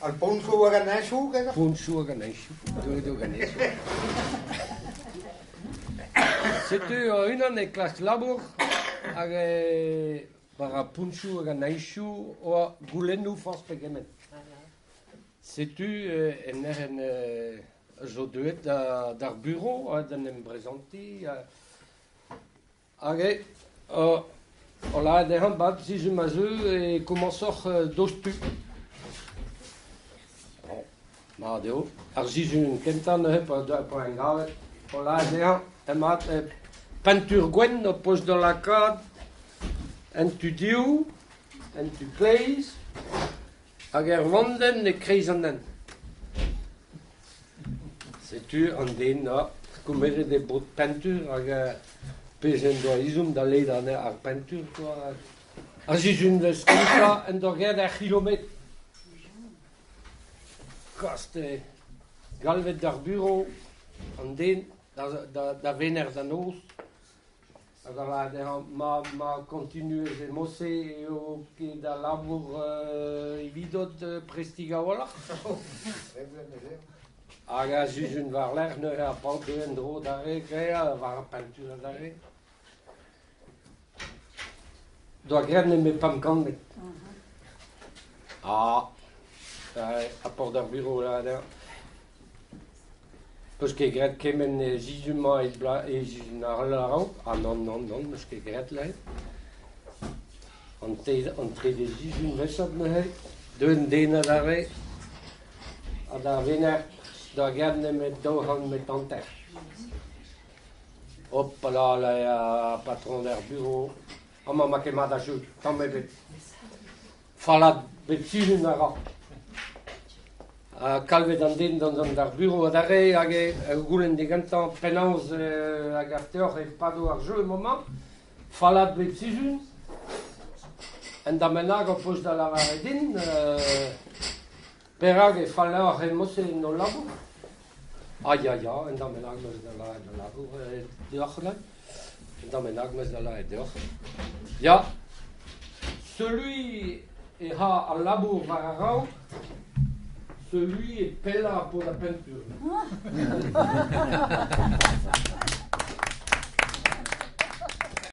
Ar poñsoù hag an heñchoù, ganeoc'h ? Poñsoù hag an heñchoù, deuet eo ganez. Setu unan é klask labour hag war ar poñsoù hag an heñchoù 'oa goulennoù forzh pegement. Setu en derc'hent zo deuet d'ar bureau d'en em brezantiñ hag eo o lâret dezhañ 'ba sizhun ma zeu e komañsoc'h diouzhtu. Bon, mat eo. Ar sizhun kentañ neuze pa pa en gavet o lâret dezhañ mat pentur gwenn ho peus da lakaat en tu dehoù, en tu kleiz hag er vandenn e-kreiz an hent. Setu an den a kemeret e bod pentur hag pezh en doa ezhomm da ledañ ar pentur kwa. Ar sizhunvezh kentañ en doa graet ur c'hilometr. Kost eo galvet d'ar burev an den da Wener da noz. Hag a lâr dezhañ ma ma kontinuez e-mod-se eo ket al labour evidot prestik a-walc'h. Hag ar sizhun war-lerc'h neuze ar paotr deuet en-dro adarre graet war ar pentur adarre. Doa graet nemet pemp kantvet. Ah, ha paotr ar burev lâr dezhañ. 'Peus ket graet kement e sizhun-mañ e bloaz e sizhun all a-raok ? Ah nann, nann, nann, 'meus ket graet neuze. An teir an trede sizhun nesat neuze, deuet an den adarre ha da Wener 'doa graet nemet 200 metr hanter. Hopala, ar patron er burev, amañ 'ma ket mat ar jeu, tamm ebet. Fallaat bep sizhun a ra. Ha kalvet an den d'an d'ar burev adarre hag e goulenn digantañ penaos a gav deoc'h e pado ar jeu emañ. Fallaat bep sizhun. Un dra bennak ho peus da lavaret din perak e falloc'h e-mod-se en ho labour ? Ah ya ya, un dra bennak 'm eus da lavaret da labour deoc'h neuze. Un dra bennak 'm eus da lavaret deoc'h. Ya, celui e ra al labour war a-raok, celui e pellañ paotr ar pentur.